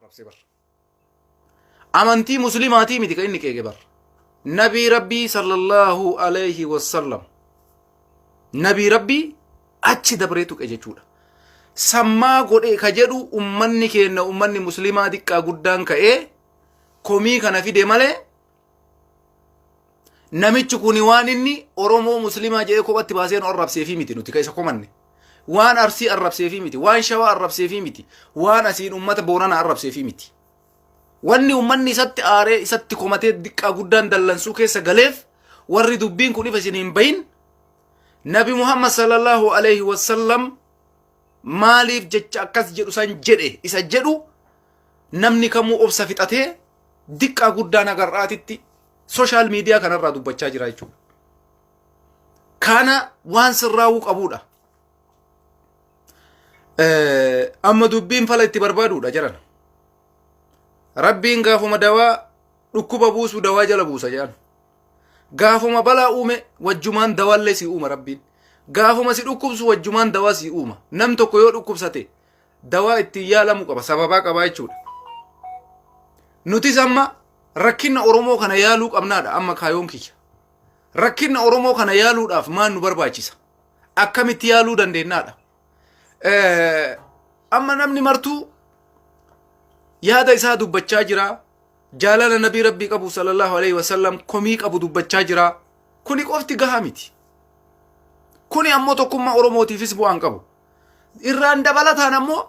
Arrabse bar. Amantii muslimaatii miti kan inni qeeqe bar. Nabii Rabbii sallallahu alayhi wassallam. Nabii Rabbii achi dabree tuqe jechuudha. Sammaa godhe ka jedhu ummanni keenya ummanni muslimaa diqqaa guddaan ka'ee komii kana fide malee namichi kuni waan inni Oromoo muslimaa jedhee kophatti baasee nu arrabseefii miti nuti ka isa komanne. Waan Arsii arrabseefii miti, waan Shawaa arrabseefii miti, waan asiin ummata Booranaa arrabseefii miti. Wanni ummanni isatti aaree isatti komatee diqqaa guddaan dallansuu keessa galeef warri dubbiin kun ifa isin hin bahin Nabi Muhammad sallallahu alaihi wasallam maaliif jecha akkas jedhu san jedhe isa jedhu namni kamuu obsa fixatee diqqaa guddaan agarraatitti sooshaal miidiyaa kanarraa dubbachaa jira jechuudha. Kana waan sirraa'uu qabuudha. Amma dubbiin fala itti barbaaduudha jiran. Rabbiin gaafuma dawaa dhukkuba buusu dawaa jala buusa jedhan. Gaafuma balaa uume wajjumaan dawaallee si uuma Rabbiin. Gaafuma si dhukkubsu wajjumaan dawaa si uuma. Nam tokko yoo dhukkubsate dawaa ittiin yaalamu qaba sababaa qabaa jechuudha. Nutis amma rakkina Oromoo kana yaaluu qabnaadha amma kaayoon kiyya. Rakkina Oromoo kana yaaluudhaaf maal nu barbaachisa? Akkamitti yaaluu dandeenyaadha? Amma namni martuu yaada isaa dubbachaa jira. Jaalala nabii rabbii qabu sallallahu alaihi wasallam komii qabu dubbachaa jira. Kuni qofti gahaa miti. Kuni ammoo tokkummaa Oromootiifis bu'aan qabu. Irraan dabalataan ammoo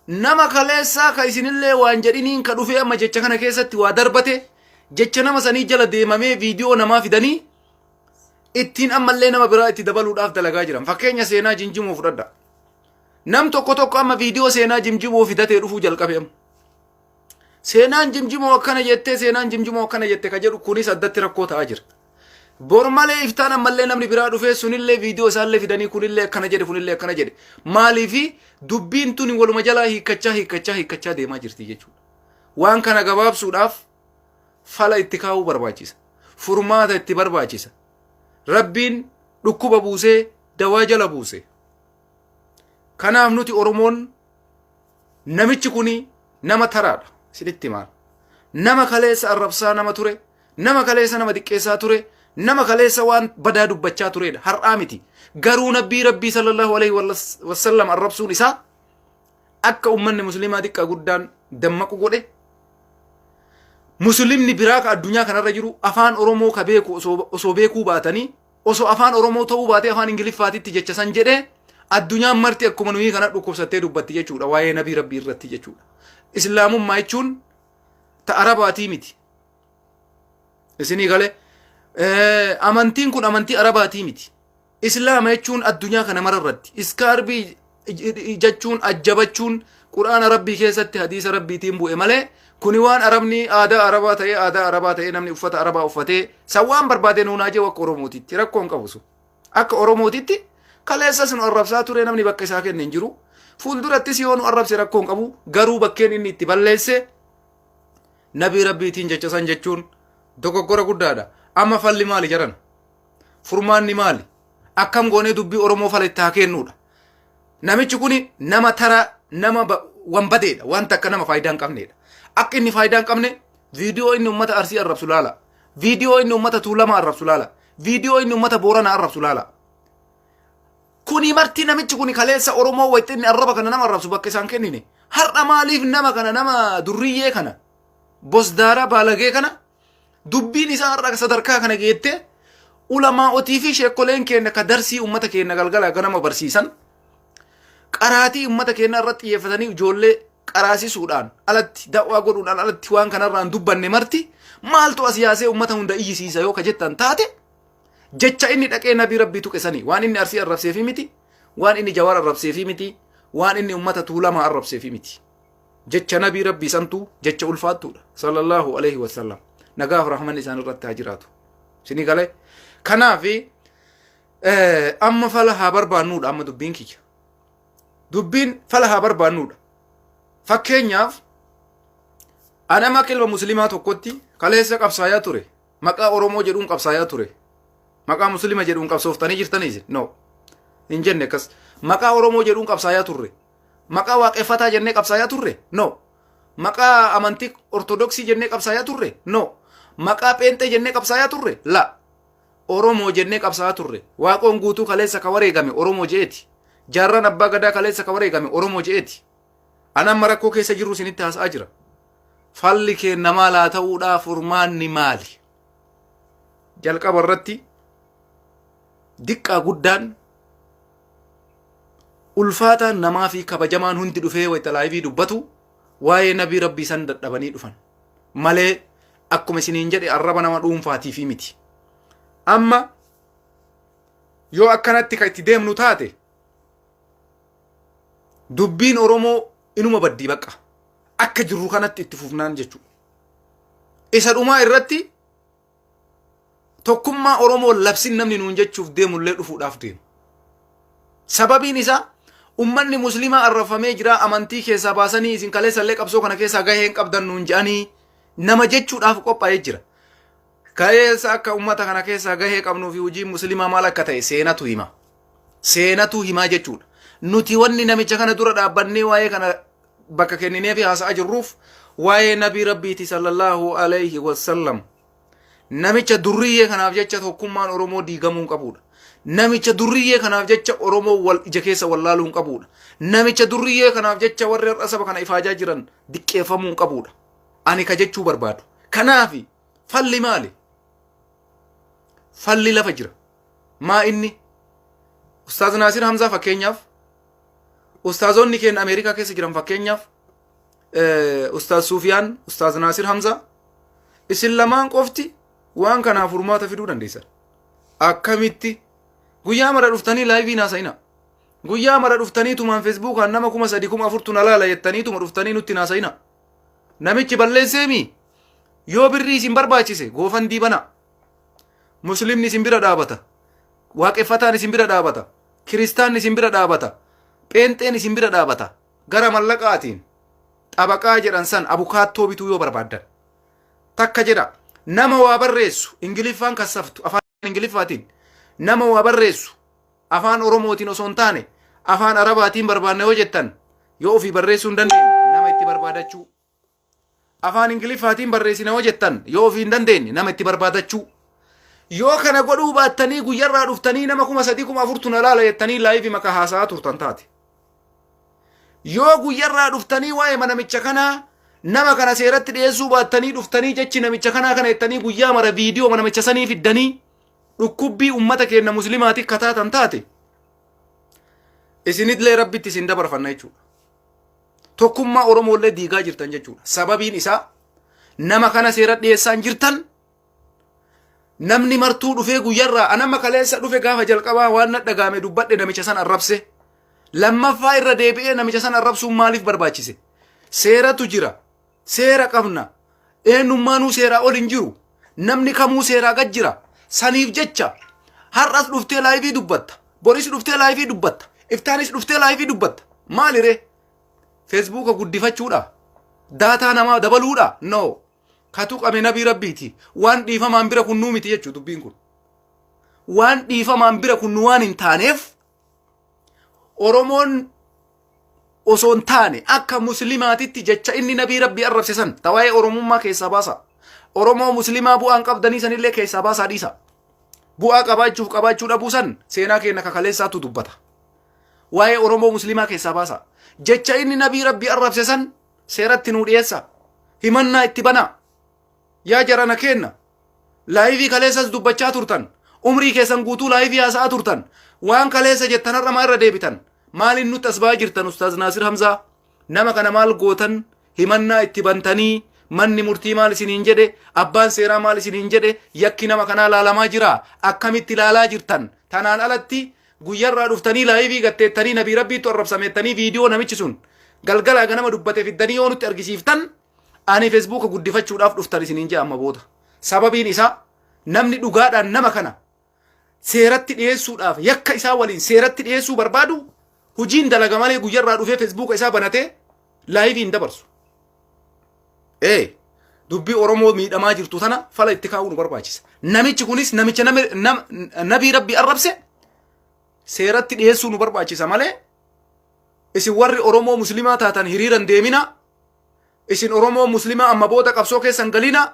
nama kaleessaa ka isinillee waan jedhiniin ka dhufee amma jecha kana keessatti waa darbate jecha nama sanii jala deemamee viidiyoo namaa fidanii ittiin ammallee nama biraa itti dabaluudhaaf dalagaa jiran. Fakkeenya seenaa jinjimoo fudhadha. Nam tokko tokko amma viidiyoo seenaa jimjimoo fidatee dhufuu jalqabe amma. Seenaan jimjimoo akkana jettee seenaan jimjimoo akkana jette ka jedhu kunis addatti rakkoo ta'aa jira. Bor malee iftaan ammallee namni biraa dhufee sunillee viidiyoo isaallee fidanii kunillee akkana jedhe kunillee akkana jedhe. Maaliifi dubbiin tuni waluma jalaa hiikkachaa hiikkachaa hiikkachaa deemaa jirti jechuudha. Waan kana gabaabsuudhaaf fala itti kaa'uu barbaachisa. Furmaata itti barbaachisa. Rabbiin dhukkuba buusee dawaa jala buuse. Kanaaf nuti Oromoon namichi kuni nama taraadha. Isinitti himaan. Nama kaleessa arrabsaa nama ture, nama kaleessa nama xiqqeessaa ture, nama kaleessa waan badaa dubbachaa turedha. Har'aa miti. Garuu nabbii Rabbii sallallahu alaihi wasallam arrabsuun isaa akka ummanni musliimaa xiqqaa guddaan dammaqu godhe. Muslimni biraa ka addunyaa kanarra jiru afaan Oromoo ka beeku osoo beekuu baatanii osoo afaan Oromoo ta'uu baatee afaan Ingiliffaatitti jecha san jedhee addunyaan marti akkuma nuyi kana dhukkubsattee dubbatti jechuudha waa'ee nabii rabbii irratti jechuudha. Islaamummaa jechuun ta Arabaatii miti. Isinii galee amantiin kun amantii Arabaatii miti. Islaama jechuun addunyaa kana mara irratti iskaarbii jechuun ajjabachuun quraana rabbii keessatti hadiisa rabbiitiin bu'e malee kuni waan arabni aadaa arabaa ta'ee aadaa arabaa ta'ee namni uffata arabaa uffatee san waan barbaade nuunaa jee akka oromootitti rakkoo hin qabu sun akka oromootitti kaleessas nu arrabsaa ture namni bakka isaa kenne hin jiru fuuldurattis yoo nu arrabse rakkoo hin qabu garuu bakkeen inni itti balleesse nabii rabbiitiin jecha san jechuun dogoggora guddaadha amma falli maali jaran Furmaanni maali? Akkam goonee dubbii Oromoo fala itti haa kennuudha. Namichi kuni nama tara nama wanbadeedha. Wanta akka nama faayidaa hin qabneedha. Akka inni faayidaa hin qabne viidiyoo inni uummata Arsii arrabsu laala. Viidiyoo inni uummata Tuulamaa arrabsu laala. Viidiyoo inni uummata Booranaa arrabsu laala. Kuni marti namichi kuni kaleessa Oromoo wayita inni arraba kana nama arrabsu bakka isaan kennine. Har'a maaliif nama kana nama durriyyee kana bosdaara baalagee kana Dubbiin isaa har'a sadarkaa kana geette ulamaa'otii fi sheekkoleen keenya ka darsii ummata keenya galgala ganama barsiisan qaraatii ummata keenya irratti xiyyeeffatanii ijoollee qaraasisuudhaan alatti da'waa godhuudhaan alatti waan kanarraan dubbanne marti maaltu as yaasee ummata hunda iyyisiisa yoo ka jettan taate jecha inni dhaqee nabii rabbii tuqe sanii waan inni arsii arrabseefi miti waan inni jawaar arrabseefi miti waan inni ummata tuulamaa arrabseefi miti. Jecha nabii rabbii santu jecha ulfaattuudha. Sallallahu alaihi wasallam. Nagaaf rahmanni isaan irratti haa jiraatu. Isinii galee? Kanaaf amma fala haa barbaannuudha amma dubbiin kiyya. Dubbiin fala haa barbaannuudha. Fakkeenyaaf anama akka ilma musliimaa tokkotti kaleessa qabsaayaa ture. Maqaa Oromoo jedhuun qabsaayaa ture. Maqaa muslima jedhuun qabsooftanii jirtanii isin? No. Hin jenne akkas. Maqaa Oromoo jedhuun qabsaayaa turre. Maqaa waaqeffataa jennee qabsaayaa turre? No. Maqaa amantii Ortodoksii jennee qabsaayaa turre? No. Maqaa Pheenxee jennee qabsaayaa turre? La. Oromoo jennee qabsaa'aa turre. Waaqoon guutuu kaleessa ka wareegame Oromoo je'eeti. Jaarraan abbaa gadaa kaleessa ka wareegame Oromoo je'eeti. An amma rakkoo keessa jirru isinitti haasa'aa jira. Falli keenna maal haa ta'uudhaa furmaanni maali? Jalqaba irratti diqqaa guddaan ulfaataan namaa fi kabajamaan hundi dhufee wayita laayivii dubbatu waa'ee nabii rabbii san dadhabanii dhufan malee akkuma isiniin jedhe arraba nama dhuunfaatiifi miti. Amma yoo akkanatti ka itti deemnu taate dubbiin Oromoo inuma baddii bakka akka jirru kanatti itti fufnaan jechuudha. Isa dhumaa irratti tokkummaa Oromoo labsin namni nuun jechuuf deemullee dhufuudhaaf deema. Sababiin isaa ummanni musliimaa arrafamee jira amantii keessaa baasanii isin kaleessallee qabsoo kana keessaa gahee hin qabdan nuun jedhanii nama jechuudhaaf qophaa'ee jira. Kaleessa akka ummata kana keessaa gahee qabnuu fi hojiin musliimaa maal akka ta'e seenatu hima. Seenatu himaa jechuudha. Nuti wanni namicha kana dura dhaabbannee waa'ee kana bakka kenninee fi haasa'aa jirruuf waa'ee nabii rabbiiti sallallahu alayhi wasallam. Namicha durriyyee kanaaf jecha tokkummaan Oromoo diigamuu hin qabuudha. Namicha durriyyee kanaaf jecha Oromoo wal ija keessa wallaaluu hin qabuudha. Namicha durriyyee kanaaf jecha warri har'a saba kana ifaajaa jiran diqqeeffamuu hin qabuudha. Ani ka jechuu barbaadu. Kanaafi falli maali? Falli lafa jira. Maa inni? Ustaaz Naasir Hamzaa fakkeenyaaf Ustaazonni keenya Ameerikaa keessa jiran fakkeenyaaf Ustaaz Suufiyaan, Ustaaz Naasir Hamzaa isin lamaan qofti waan kanaaf furmaata fiduu dandeessan. Akkamitti guyyaa mara dhuftanii laayivii naasa'ina. Guyyaa mara dhuftanii tumaan feesbuukaan nama 3000 4000tu na laala jettanii tuma dhuftanii nutti naasa'ina. Namichi balleesseemi yoo birrii isin barbaachise goofandii bana. Muslimni isin bira dhaabata. Waaqeffataan isin bira dhaabata. Kiristaanni isin bira dhaabata. Pheenxeen isin bira dhaabata. Gara mallaqaatiin xabaqaa jedhan san abukaattoo bituu yoo barbaaddan. Takka jedha nama waa barreessu Ingiliffaan kassaftu afaan Ingiliffaatiin nama waa barreessu afaan Oromootiin osoo hin taane afaan Arabaatiin barbaanna yoo jettan yoo ofii barreessuu hin dandeenye nama itti barbaadachuu. Afaan Ingiliffaatiin barreessina yoo jettan yoo ofii hin dandeenye nama itti barbaadachuu. Yoo kana godhuu baattanii guyyarraa dhuftanii nama 3000 4000tu na laala jettanii laayivii maka haasa'aa turtan taate. Yoo guyyarraa dhuftanii waa'ee namicha kanaa nama kana seeratti dhiyeessuu baattanii dhuftanii jechi namicha kanaa kana jettanii guyyaa mara viidiyoo namicha sanii fiddanii dhukkubbii ummata keenya muslimaati kataatan taate isinillee rabbitti isin dabarfanna jechuudha. Tokkummaa Oromoollee diigaa jirtan jechuudha. Sababiin isaa nama kana seera dhiyeessaan jirtan namni martuu dhufee guyyarraa anamma kaleessa dhufe gaafa jalqabaa waan na dhagaame dubbadhe namicha san arrabse. Lammaffaa irra deebi'ee namicha san arrabsuun maaliif barbaachise? Seeratu jira. Seera qabna. Eenyummaanuu seeraa ol hin jiru. Namni kamuu seeraa gad jira. Saniif jecha har'as dhuftee laayivii dubbatta. Boris dhuftee laayivii dubbatta. Iftaanis dhuftee laayivii dubbatta. Maali ree? Feesbuuka guddifachuudha. Daataa namaa dabaluudha. No. Ka tuqame nabii rabbiiti. Waan dhiifamaan bira kunnuu miti jechuudha dubbiin kun. Waan dhiifamaan bira kunnu waan hin taaneef Oromoon osoo hin taane akka muslimaatitti jecha inni nabii rabbii arrabse san ta waa'ee Oromummaa keessaa baasa. Oromoo muslimaa bu'aan qabdanii sanillee keessaa baasaa dhiisa. Bu'aa qabaachuuf qabaachuu dhabuu san seenaa keenya kakaleessaatu dubbata. Waa'ee Oromoo muslimaa keessaa baasa. Jecha inni nabii rabbii arrabse san seeratti nuu dhiyeessa. Himannaa itti banaa. Yaa jarana keenna. Laayivii kaleessas dubbachaa turtan. Umrii keessan guutuu laayivii haasa'aa turtan. Waan kaleessa jettan har'a maa irra deebitan? Maaliin nutti as ba'aa jirtan Ustaaz Naasir Hamzaa? Nama kana maal gootan? Himannaa itti bantanii manni murtii maal isiniin jedhe? Abbaan seeraa maal isiniin jedhe? Yakki nama kanaa laalamaa jira. Akkamitti laalaa jirtan? Tanaan alatti guyyarraa dhuftanii laayivii gatteettanii nabii rabbiittu arrabsameettanii viidiyoo namichi sun galgalaa ganama dubbate fiddanii yoo nutti argisiiftan ani feesbuuka guddifachuudhaaf dhuftan isiniin jedha amma booda. Sababiin isaa namni dhugaadhaan nama kana seeratti dhiyeessuudhaaf yakka isaa waliin seeratti dhiyeessuu barbaadu hojiin dalaga malee guyyarraa dhufee feesbuuka isaa banatee laayivii hin dabarsu. Ee dubbii Oromoo miidhamaa jirtu tana fala itti kaa'uu nu barbaachisa. Namichi kunis namicha nabii rabbii arrabse seeratti dhiyeessuu nu barbaachisa malee isin warri Oromoo muslimaa taatan hiriira hin deemina. Isin Oromoo Muslimaa amma booda qabsoo keessan galina.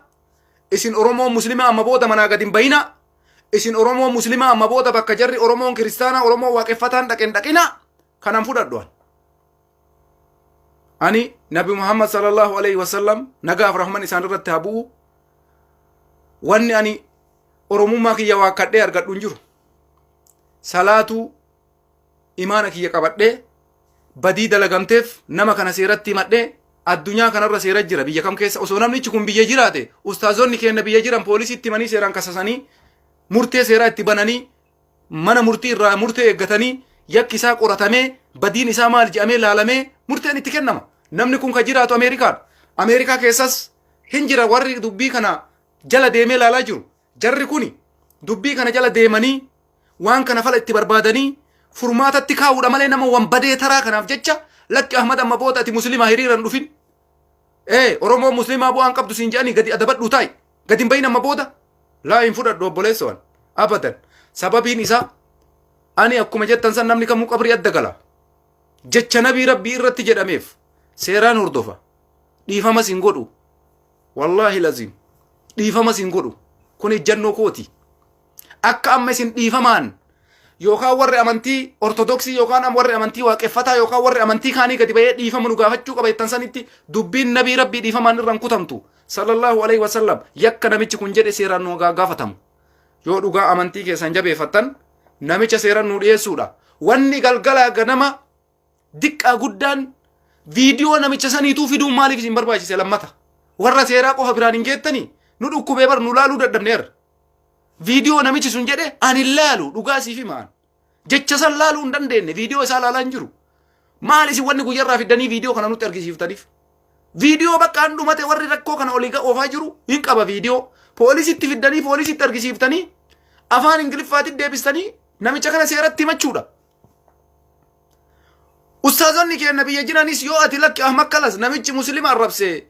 Isin Oromoo Muslimaa amma booda manaa gadi hin bayina. Isin Oromoo Muslimaa amma booda bakka jarri Oromoon kiristaanaa Oromoo waaqeffataan dhaqen dhaqina. Kanan fudhadhu an. Ani Nabi Muhammad sallallahu alaihi wasallam nagaaf rahman isaan irratti haa bu'u. Wanni ani Oromummaa kiyya waakkadhee argadhu hin jiru. Salaatuu imaana kiyya qabadhee badii dalagamteef nama kana seeratti himadhee addunyaa kanarra seera jira. Biyya kam keessa osoo namnichi kun biyya jiraate, ustaazonni keenya biyya jiran poolisiitti himanii seeraan kasasanii, murtee seeraa itti bananii, mana murtii irraa murtee eeggatanii, yakki isaa qoratamee, badiin isaa maal jedhamee laalamee murteen itti kennama. Namni kun ka jiraatu Ameerikaadha. Ameerikaa keessas hin jira warri dubbii kana jala deemee laalaa jiru. Jarri kuni dubbii kana jala deemanii waan kana fala itti barbaadanii furmaatatti kaa'uudha malee, nama wanbadee taraa kanaaf jecha lakki Ahmad amma booda ati muslimaa hiriira hin dhufin. Ee, Oromoo muslimaa bu'aan qabdu siin jedhanii gadi adabadhuu taa'i. Gadi hin bahin amma booda. Laa, hin fudhadhu obboleessowan. Abadan. Sababiin isaa ani akkuma jettan san namni kamuu qabrii adda gala. Jecha nabii rabbii irratti jedhameef seeraan hordofa. Dhiifamas hin godhu. Wallaahi laziim. Dhiifamas hin godhu. Kun ejjannoo kooti. Akka amma isin dhiifamaan yookaan warri amantii Ortodoksii yookaan warri amantii waaqeffataa yookaan warri amantii kaanii gadi bahee dhiifama nu gaafachuu qaba jettan sanitti, dubbiin nabii rabbii dhiifamaan irra hin kutamtu. Sallallahu alaihi wasallam, yakka namichi kun jedhe seeraan nu gaafatamu. Yoo dhugaa amantii keessan jabeeffattan namicha seeraan nu dhiyeessuudha. Wanni galgalaa ganama diqqaa guddaan viidiyoo namicha saniituu fiduun maaliif isin barbaachise lammata? Warra seeraa qofa biraan hin geettanii? Nu dhukkubee bar, nu laaluu dadhabneerra. Viidiyoo namichi sun jedhe ani hin laalu, dhugaa siif himaan. Jecha san laaluu hin dandeenye, viidiyoo isaa laalaa hin jiru. Maal isin wanni guyyarraa fiddanii viidiyoo kana nutti argisiiftaniif? Viidiyoo bakka an dhumate warri rakkoo kana olii oofaa jiru hin qaba viidiyoo. Poolisitti fiddanii poolisitti argisiiftanii afaan Ingiliffaatti deebistanii namicha kana seeratti himachuudha. Ustaazonni keenya biyya jiranis yoo ati lakki Ahmad kalas namichi muslima arrabse,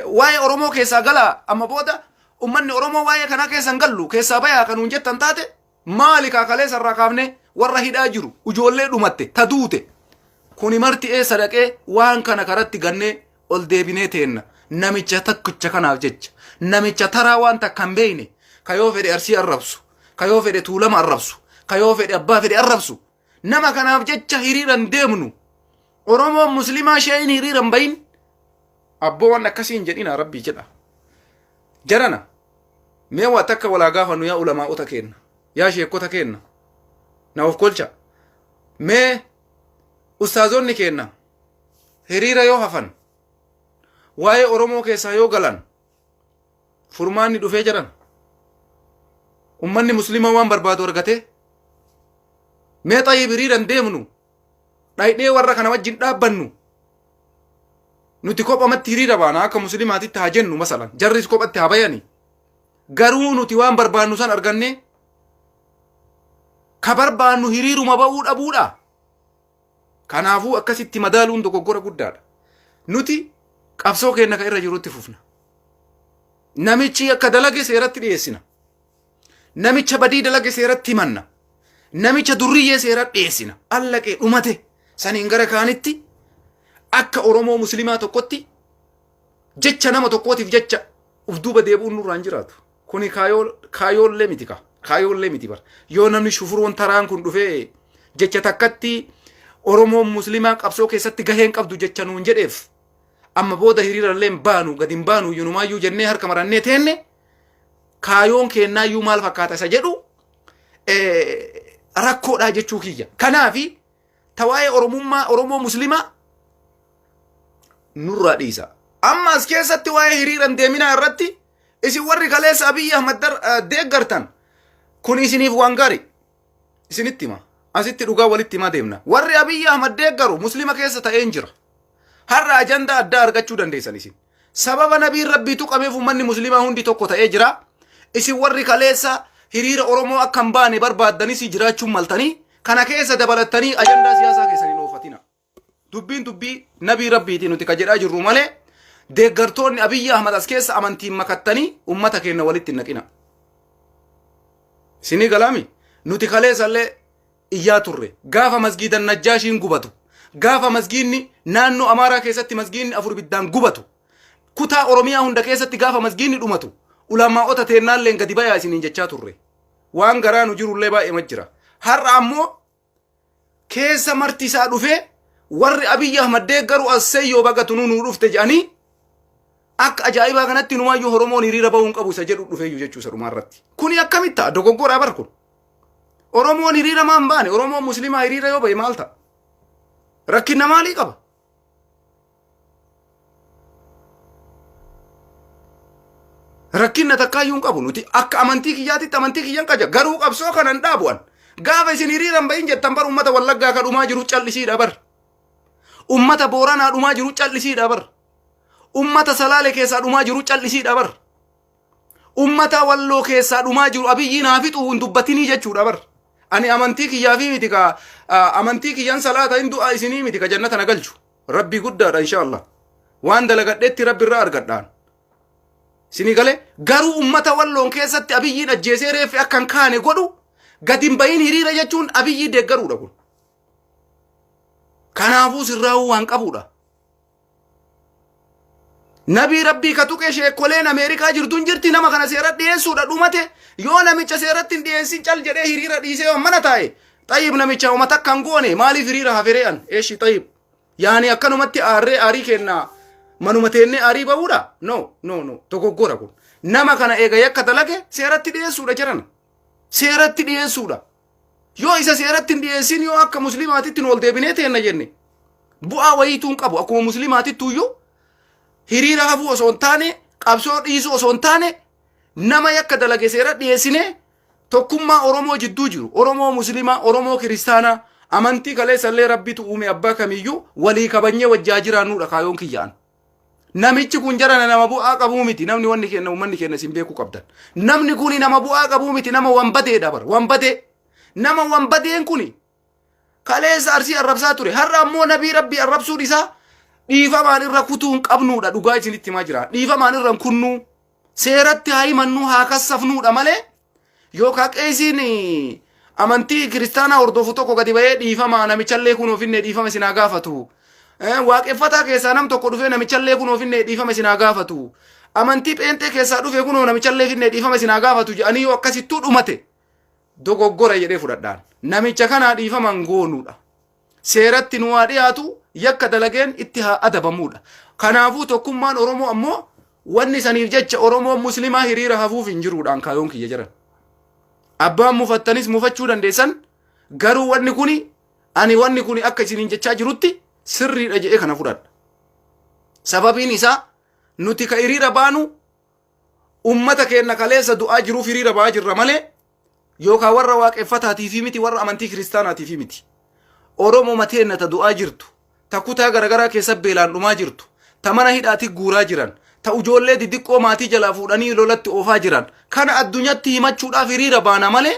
waa'ee Oromoo keessaa galaa, amma booda ummanni Oromoo waa'ee kanaa keessa hin gallu, keessaa bayaa kan nuun jettan taate, maali kaakalee sarraa kaafne warra hidhaa jiru, ijoollee dhumatte ta duute kuni marti eessa dhaqee? Waan kana karatti gannee ol deebinee teenna namicha takkicha kanaaf jecha, namicha taraa waan takka hin beekne, ka yoo fedhe Arsii arrabsu, ka yoo fedhe Tuulama arrabsu, ka yoo fedhe abbaa fedhe arrabsu, nama kanaaf jecha hiriiran deemnu. Oromoon muslimaa isheen hiriiran bahin abboo waan akkasii hin jedhina, rabbii jedha. Jarana, mee waa takka walaa gaafannu. Yaa ulamaa'ota keenna, yaa sheekota keenna, na of kolcha. Mee ustaazonni keenna hiriira yoo hafan, waa'ee Oromoo keessaa yoo galan, furmaanni dhufee jedhan? Ummanni muslimaa waan barbaadu argate? Mee xayyib hiriiran deemnu dhayidhee warra kana wajjin dhaabbannu, nuti kophamatti hiriira baana akka muslimaatitti haa jennu, masalan jarris kophatti haa bayani, garuu nuti waan barbaannu san arganne? Ka barbaannu hiriiruma ba'uu dhabuudha. Kanaafuu akkasitti madaaluun dogoggora guddaadha. Nuti qabsoo keenya kan irra jirutti fufna. Namichi akka dalage seeratti dhiyeessina. Namicha badii dalage seeratti himanna. Namicha durriyyee seeratti dhiyeessina. Allaqee dhumate. Saniin gara kaanitti akka Oromoo muslimaa tokkotti jecha nama tokkootiif jecha uf duuba deebi'uun nurraa hin jiraatu. Kuni kaayoollee miti ka. Kaayoollee miti bara. Yoo namni shufuroon taraan kun dhufee jecha takkatti Oromoon muslimaa qabsoo keessatti gaheen qabdu jecha nuun jedheef amma booda hiriira illee hin baanu, gadi hin baanu, yunumaayyuu jennee harka marannee teenne, kaayoon keennaayyuu maal fakkaata isa jedhu rakkoodhaa jechuu kiyya. Kanaafi ta waa'ee Oromummaa Oromoo muslimaa nurraa dhiisa. Amma as keessatti waa'ee hiriira hin deeminaa irratti isin warri kaleessa Abiyyi Ahmad deeggartan kun isiniif waan gaarii isinitti hima. Asitti dhugaa walitti himaa deemna. Warri Abiyyi Ahmad deeggaru muslima keessa ta'ee hin jira. Har'a ajandaa addaa argachuu dandeessan isin. Sababa nabiin rabbii tuqameef uummanni muslimaa hundi tokko ta'ee jira. Isin warri kaleessa hiriira Oromoo akka hin baane barbaaddanis jiraachuun maltanii kana keessa dabalattanii ajandaa siyaasaa keessan hin oofatina. Dubbiin dubbii nabii rabbiiti nuti ka jedhaa jirru malee, deeggartoonni Abiyyi Ahmad as keessa amantiin makattanii uummata keenya walitti hin naqina. Isinii galaami? Nuti kaleessallee iyyaa turre. Gaafa masgiida Najjaashiin gubatu. Gaafa masgiinni naannoo Amaaraa keessatti masgiinni 4 ibiddaan gubatu, kutaa Oromiyaa hunda keessatti gaafa masgiinni dhumatu, ulamaa'ota teennaalleen gadi bayaa isiniin jechaa turre. Waan garaa nu jirullee baay'eema jira. Har'a ammoo keessa marti isaa dhufee warri Abiyyi Ahmad deeggaru asseeyyoo baga tunuu nuu dhufte jedhanii akka ajaa'ibaa kanatti numaayyuu Oromoon hiriira bahuu hin qabu isa jedhu dhufeeyyu jechuu isa dhumaa irratti. Kuni akkamitti ta'a? Dogoggoraa bar kun. Oromoon hiriira maan baane? Oromoon musliimaa hiriira yoo bahe maal ta'a? Rakkina maalii qaba? Rakkinna takkaayyuu hin qabu nuti akka amantii kiyyaatitti amantii kiyyan qaja garuu qabsoo kana hin dhaabu an. Gaafa isin hiriira hin bahin jettan bar ummata Wallaggaa ka dhumaa jiru callisiidha bar. Ummata Booranaa dhumaa jiru callisiidha bar. Ummata Salaale keessaa dhumaa jiru callisiidha bar. Ummata Walloo keessaa dhumaa jiru Abiyyiin haa fixu hin dubbatinii jechuudha bar. Ani amantii kiyyaafii miti ka amantii kiyyan salaata hin du'a isinii miti ka jannata na galchu. Rabbii guddaadha inshaallah. Waan dalagadhetti rabbi irraa argadhaan. Isinii galee garuu ummata Walloon keessatti Abiyyiin ajjeesee reeffi akka hin kaane godhu gadi hin bahin hiriira jechuun Abiyyii deeggaruudha kun. Kanaafuu sirraa'uu waan qabuudha. Nabii Rabbii ka tuqe sheekkoleen Ameerikaa jirtu hin jirti nama kana seera dhiyeessuudha dhumate yoo namicha seeratti hin dhiyeessin cal jedhee hiriira dhiisee yoo mana taa'e xayyib namicha homa takka hin goone maaliif hiriira haferee an eeshi xayyib yaani akkanumatti aarree aarii kenna manuma teennee aarii bahuudha no no no dogoggora kun nama kana eega yakka dalage seeratti dhiyeessuudha jedhan seeratti dhiyeessuudha Yoo isa seeratti hin dhiyeessin yoo akka muslimaatitti nu ol deebinee teenna jenne bu'aa wayiituu hin qabu. Akkuma muslimaatitti iyyuu hiriira hafuu osoo hin taane qabsoo dhiisuu osoo hin taane nama yakka dalage seera dhiyeessinee tokkummaa Oromoo jidduu jiru Oromoo muslimaa Oromoo kiristaanaa amantii kaleessallee rabbitu uume abbaa kamiyyuu walii kabanyee wajjaa jiraannuudha kaayoon kiyya'an. Namichi kun jarana nama bu'aa qabuu miti. Namni wanni kenna uummanni kenna isin beekuu qabdan. Namni kun nama bu'aa qabuu miti. Nama wanbadeedha bara. Wanbadee. Nama wanbadeen kuni kaleessa Arsii arrabsaa ture. Har'a ammoo nabii rabbii arrabsuun isaa dhiifamaan irra kutuu hin qabnuudha. Dhugaa isinitti himaa jira. Dhiifamaan irra hin kunnuu. Seeratti haa himannuu haa kassafnuudha malee yookaan qeesiin amantii kiristaanaa hordofu tokko gadi ba'ee dhiifama namichallee kun ofinnee dhiifama isin haa gaafatu. Waaqeffataa keessaa nam tokko dhufee namichallee kun ofinnee dhiifama isin haa gaafatu. Amantii pheenxee keessaa dhufe kunoo namichallee finnee dhiifama isin haa gaafatu jedhanii yoo akkasittuu dhumate dogoggora jedhee fudhadhaan. Namicha kanaa dhiifama hin goonuudha. Seeratti nu haa dhiyaatu yakka dalageen itti haa adabamuudha. Kanaafuu tokkummaan Oromoo ammoo wanni saniif jecha Oromoon muslimaa hiriira hafuuf hin jiruudhaan kaayoon kiyya jiran. Abbaan mufattanis mufachuu dandeessan garuu wanni kuni ani wanni kuni akka isiniin jechaa jirutti sirriidha jedhee kana fudhadha. Sababiin isaa nuti ka hiriira baanu ummata keenna kaleessa du'aa jiruuf hiriira ba'aa jirra malee yookaan warra waaqeffataatiifi miti warra amantii kiristaanaatiifi miti. Oromoo mateenna ta du'aa jirtu, ta kutaa garaagaraa keessa beelaan dhumaa jirtu, ta mana hidhaati guuraa jiran, ta ijoollee didiqqoo maatii jalaa fuudhanii lolatti oofaa jiran kana addunyatti himachuudhaaf hiriira baana malee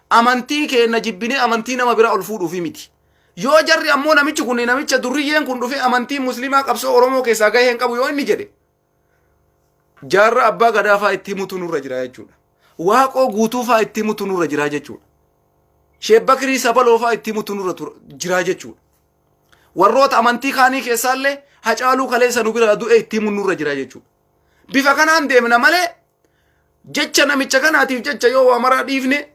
amantii keenna jibbinee amantii nama biraa ol fuudhuufi miti. Yoo jarri ammoo namichi kun namicha durriyyeen kun dhufee amantii musliimaa qabsoo Oromoo keessaa gahee hin qabu yoo inni jedhe Jaarraa abbaa gadaa fa'aa itti himutu nurra jira jechuudha. Waaqoo guutuu fa'aa itti himutu nurra jira jechuudha. Sheebbakrii Sabaloo fa'aa itti himutu nurra jira jechuudha. Warroota amantii kaanii keessaallee Hacaaluu kaleessa nu bira du'e itti himuun nurra jira jechuudha. Bifa kanaan deemna malee jecha namicha kanaatiif jecha yoo waa maraa dhiifne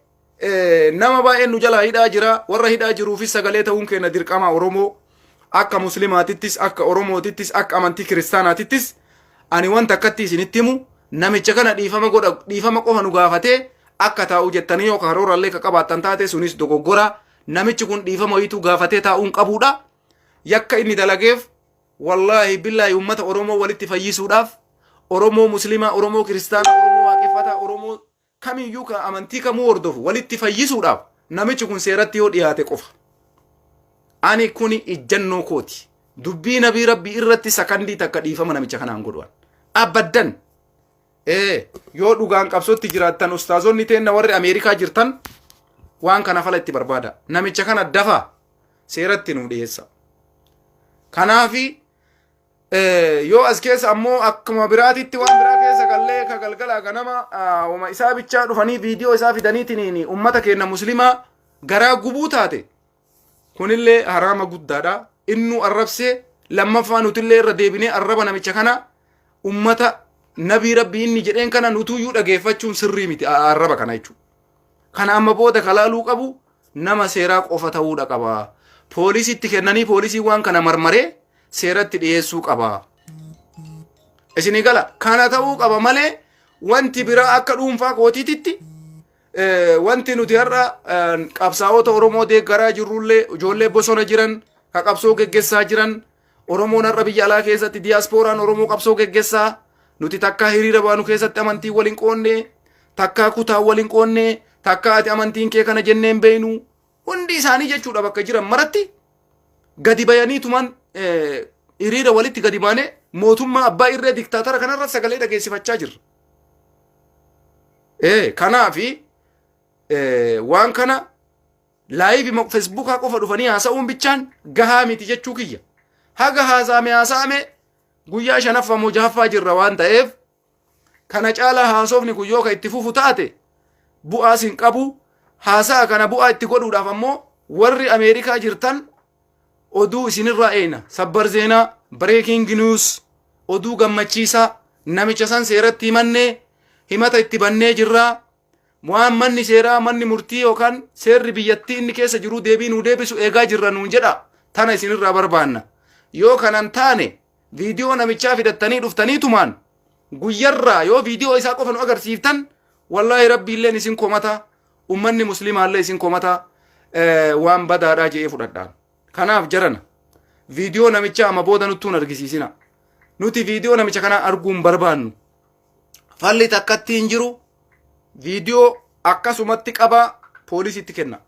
nama baay'een nu jalaa hidhaa jira warra hidhaa jiruufis sagalee ta'uun keenya dirqama Oromoo akka muslimaatittis akka Oromootittis akka amantii kiristaanaatittis ani wanta akkatti isinitti himu namicha kana dhiifama godha dhiifama qofa nu gaafatee akka taa'u jettanii yoo karoorallee ka qabaattan taate sunis dogoggora namichi kun dhiifama wayituu gaafatee taa'uun qabuudha yakka inni dalageef Wallaahi billaahi uummata Oromoo walitti fayyisuudhaaf Oromoo Muslimaa, Oromoo Kiristaanaa, Oromoo Waaqeffataa, Oromoo kamiyyuu kan amantii kamuu hordofu walitti fayyisuudhaaf namichi kun seeratti yoo dhiyaate qofa. Ani kuni ijjannoo kooti. Dubbii nabii rabbii irratti sakandii takka dhiifama namicha kanaan godhuan. Abaddan. Ee yoo dhugaan qabsootti jiraattan ustaazonni teenna warri Ameerikaa jirtan waan kana fala itti barbaada. Namicha kana dafaa seeratti nu dhiyeessa. Kanaafi yoo as keessa ammoo akkuma biraatitti waan biraa keessa gallee ka galgalaa ganama wama isaa bichaa dhufanii viidiyoo isaa fidaniitiin ummata keenya muslimaa garaa gubuu taate kunillee haraama guddaadha. Innuu arrabsee lammaffaa nutillee irra deebinee arraba namicha kana ummata nabii rabbii inni jedheen kana nutuyyuu dhageeffachuun sirrii miti arraba kana jechuudha. Kana amma booda kalaaluu qabu nama seeraa qofa ta'uudha qaba. Poolisitti kennanii poolisiin waan kana marmaree seeratti dhiyeessuu qaba. Isinii gala kana ta'uu qaba malee wanti biraa akka dhuunfaa kootiititti wanti nuti har'a qabsaa'ota Oromoo deeggaraa jirrullee ijoollee bosona jiran ka qabsoo geggessaa jiran Oromoon har'a biyya alaa keessatti diyaaspooraan Oromoo qabsoo geggessaa nuti takkaa hiriira baanu keessatti amantii waliin qoonne takkaa kutaa waliin qoonne takkaa ati amantiin kee kana jennee hin beeynu hundi isaanii jechuudha bakka jiran maratti gadi bayanii tuman hiriira walitti gadi baanee mootummaa abbaa irree diktaatara kanarra sagalee dhageessifachaa jirra. Kanaafi waan kana laayivi feesbuukaa qofa dhufanii haasa'uun bichaan gahaa miti jechuu kiyya. Haga haasa'ame haasa'ame guyyaa shanaffaa moo jahaffaa jirra waan ta'eef kana caalaa haasofni kun yoo ka itti fufu taate bu'aas hin qabu. Haasa'a kana bu'aa itti godhuudhaaf ammoo warri Ameerikaa jirtan oduu isinirraa eeyna. Sabbar zeenaa, breaking news, oduu gammachiisaa namicha san seeratti himannee himata itti bannee jirraa. Waan manni seeraa manni murtii yookaan seerri biyyattii inni keessa jiruu deebii nuu deebisu eegaa jirra nuun jedha. Tana isinirraa barbaanna. Yoo kanan taane viidiyoo namichaa fidattanii dhuftanii tumaan guyyarraa yoo viidiyoo isaa qofa nu agarsiiftan wallaahi rabbiilleen isin komata ummanni muslimaallee isin komata waan badaadhaa je'ee fudhadhaan. Kanaaf jarana viidiyoo namichaa amma booda nuttuu hin argisiisina. Nuti viidiyoo namicha kanaa arguu hin barbaannu. Falli takkatti hin jiru. Viidiyoo akkasumatti qabaa poolisiitti kenna.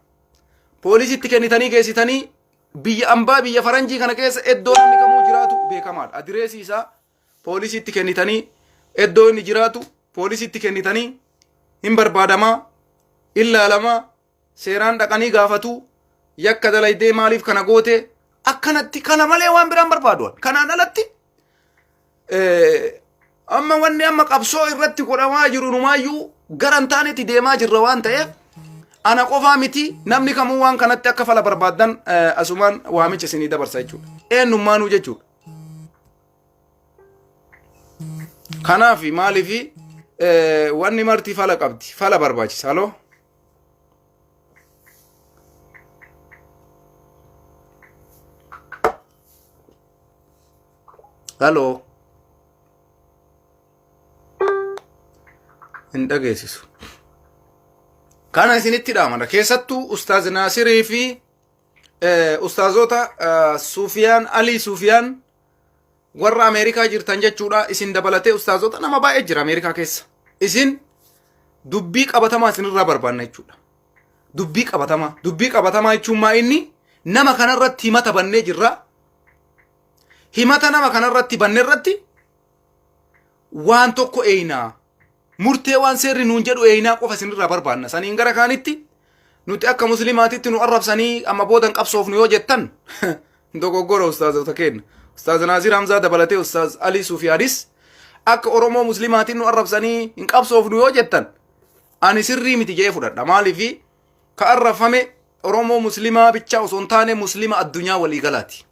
Poolisiitti kennitanii geessitanii biyya ambaa biyya faranjii kana keessa iddoo namni kamuu jiraatu beekamaadha. Adireesii isaa poolisiitti kennitanii iddoo inni jiraatu poolisiitti kennitanii hin barbaadamaa, hin laalamaa, seeraan dhaqanii gaafatu, yakka dalaydee maaliif kana goote akkanatti kana malee waan biraan barbaadu. Kanaan alatti amma wanni amma qabsoo irratti godhamaa jiru numaayyuu gara hin taanetti deemaa jirra waan ta'eef ana qofaa miti namni kamuu waan kanatti akka fala barbaaddan asumaan waamicha isinii dabarsa jechuudha. Eenyummaanuu jechuudha. Kanaaf maaliif wanni marti fala qabdi fala barbaachisa. Haloo. Haloo. Hin dhageessisu. Kana isinitti dhaamana. Keessattuu Ustaaz Naasirii fi ustaazota Sufiyaan Alii Sufiyaan warra Ameerikaa jirtan jechuudha. Isin dabalatee ustaazota nama baay'ee jira Ameerikaa keessa. Isin dubbii qabatamaa isinirraa barbaanna jechuudha. Dubbii qabatamaa. Dubbii qabatamaa jechuun maa inni nama kanarratti himata bannee jirra. Himata nama kanarratti banne irratti waan tokko eeynaa. Murtee waan seerri nuun jedhu eeynaa qofa isinirraa barbaanna. Saniin gara kaanitti nuti akka muslimaatitti nu arrabsanii amma boodan qabsoofnu yoo jettan dogoggora ustaazota keenya. Ustaaz Naasir Hamzaa dabalatee Ustaaz Alii Suufiyaanis akka Oromoo muslimaatiin nu arrabsanii hin qabsoofnu yoo jettan ani sirrii miti jedhee fudhadha. Maaliif ka arrabfame Oromoo muslimaa bichaa osoo hin taane muslima addunyaa waliigalaati.